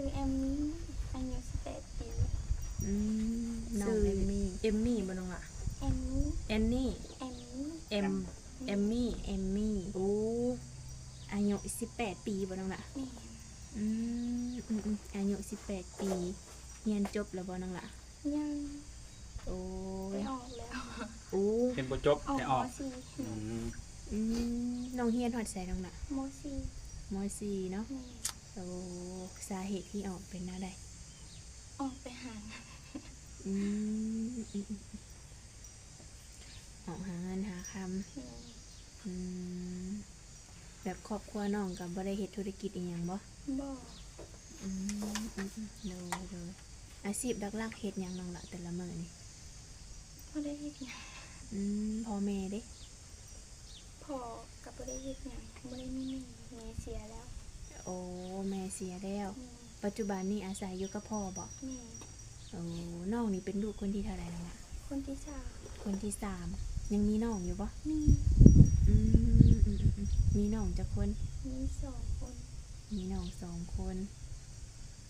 ຊື່ແອມມີ ອາຍຸສິບແປດປີ. ອືມ ນ້ອງ ຊື່ ເອມມີ ເອມມີບໍ່ນ້ອງຫຼ້າ? ແອມມີ ແອນນີ ແອມມີ ແອມ ແອມມີ ແອມມີ ໂອ້ ອາຍຸສິບແປດປີບໍ່ນ້ອງຫຼ້າ? ແມ່ນ. ອືມ ອືມໆ ອາຍຸສິບແປດປີ ຮຽນຈົບແລ້ວບໍ່ນ້ອງຫຼ້າ? ຍັງ. ໂອ້ ໄດ້ອອກແລ້ວ. ໂອ້ ຮຽນບໍ່ຈົບ ໄດ້ອອກ ມ.ສີ່. ອືມ ອືມ ນ້ອງຮຽນຮອດໃສນ້ອງຫຼ້າ? ມ.ສີ່. ມ.ສີ່ເນາະ. ແມ່ນ. ໂອ້ ສາເຫດທີ່ອອກເປັນແນວໃດ? ອອກໄປຫາ. ອືມ ອືມໆ ອອກຫາເງິນຫາຄຳ. ແມ່ນ. ອືມ ແບບຄອບຄົວນ້ອງກໍບໍ່ໄດ້ເຮັດທຸລະກິດອີ່ຫຍັງບໍ່? ບໍ່. ອືມ ອືມໆ ໂດຍໆ ອາຊີບຫຼັກໆເຮັດຫຍັງນ້ອງຫຼ້າແຕ່ລະມື້ນີ້? ບໍ່ໄດ້ເຮັດຫຍັງ. ອືມ ພໍ່ແມ່ເດ? ພໍ່ກໍບໍ່ໄດ້ເຮັດຫຍັງ ບໍ່ໄດ້ມີແມ່ ແມ່ເສຍແລ້ວ. ໂອ້ ແມ່ເສຍແລ້ວ. ແມ່ນ. ປັດຈຸບັນນີ້ອາໄສຢູ່ກັບພໍ່ບໍ? ແມ່ນ. ໂອ້ ນ້ອງນີ້ເປັນລູກຄົນທີເທົ່າໃດນ້ອງຫຼ້າ? ຄົນທີສາມ. ຄົນທີສາມ ຍັງມີນ້ອງຢູ່ບໍ? ມີ. ອືມ ອືມໆ ມີນ້ອງຈັກຄົນ? ມີສອງຄົນ. ມີນ້ອງສອງຄົນ.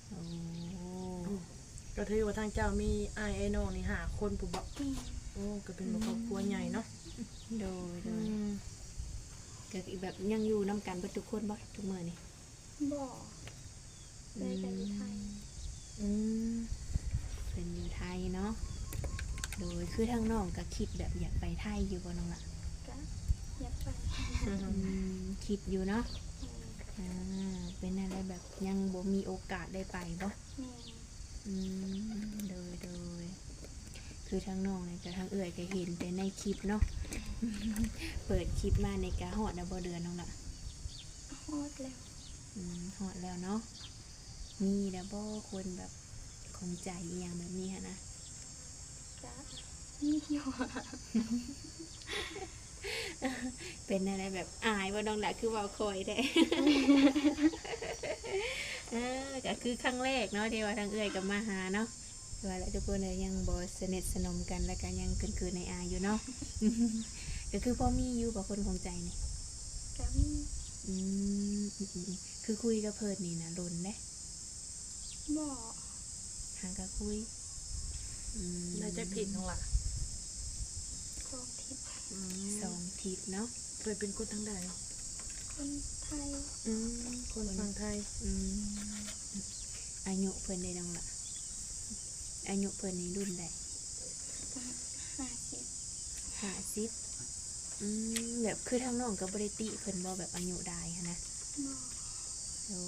ໂອ້ ກໍຖືວ່າທາງເຈົ້າມີອ້າຍເອື້ອຍນ້ອງນີ້ຫ້າຄົນພຸ້ນບໍ? ແມ່ນ. ໂອ້ ກໍເປັນແບບຄອບຄົວໃຫຍ່ເນາະ. ໂດຍໆ ອືມ ກໍແບບຍັງຢູ່ນຳກັນເບິດທຸກຄົນບໍທຸກມື້ນີ້? ບໍ່. ອືມ ເອື້ອຍກໍຢູ່ໄທ. ອືມ ເພິ່ນຢູ່ໄທເນາະ. ໂດຍ ຄືທາງນ້ອງກໍຄິດແບບຢາກໄປໄທຢູ່ບໍ່ນ້ອງຫຼ້າ? ກໍຢາກໄປ. ອືມ ຄິດຢູ່ເນາະ. ແມ່ນ. ອ່າ ເປັນແນວໃດ ແບບຍັງບໍ່ມີໂອກາດໄດ້ໄປບໍ? ແມ່ນ. ອືມ ໂດຍໆ ຄືທາງນ້ອງນີ້ກໍ ທາງເອື້ອຍກໍເຫັນແຕ່ໃນຄລິບເນາະ. ເປີດຄລິບມານີ້ກໍຮອດແລ້ວບໍ່ເດືອນນ້ອງຫຼ້າ? ຮອດແລ້ວ. ອືມ ຮອດແລ້ວເນາະ. ມີແລ້ວບໍ່ຄົນແບບຂອງໃຈອີ່ຫຍັງແບບນີ້ຫັ້ນນະ? ກະມີຢູ່. ເປັນແນວໃດ ແບບອາຍບໍ່ນ້ອງຫຼ້າ ຄືເວົ້າຄ່ອຍແທ້? ເອີ ກໍຄືຄັ້ງແລກເນາະ ທີ່ວ່າທາງເອື້ອຍກໍມາຫາເນາະ. ວ່າແຫຼະທຸກຄົນເອີຍ ຍັງບໍ່ສະໜິດສະໜົມກັນ ແລ້ວກໍຍັງເຂີນໆ ອາຍໆ ຢູ່ເນາະ. ກໍຄືພໍມີຢູ່ບໍ່ຄົນຂອງໃຈນີ້? ກໍມີ. ອືມ ອືມໆ ຄືຄຸຍກັບເພິ່ນນີ້ນະດົນເດ້? ບໍ່. ຫາກໍຄຸຍ. ອືມ ໄດ້ຈັກທິດນ້ອງຫຼ້າ? ສອງທິດ. ອືມ ສອງທິດເນາະ. ເພິ່ນເປັນຄົນທາງໃດ? ຄົນໄທ. ອືມ ຄົນຝັ່ງໄທ. ອືມ ອາຍຸເພິ່ນເດນ້ອງຫຼ້າ? ອາຍຸເພິ່ນນີ້ລຸ້ນໃດ? ຫ້າສິບ. ຫ້າສິບ. ອືມ ແບບຄືທາງນ້ອງກໍບໍ່ໄດ້ຕິເພິ່ນບໍ່ ແບບອາຍຸຫຼາຍຫັ້ນນະ? ບໍ່. ໂອ້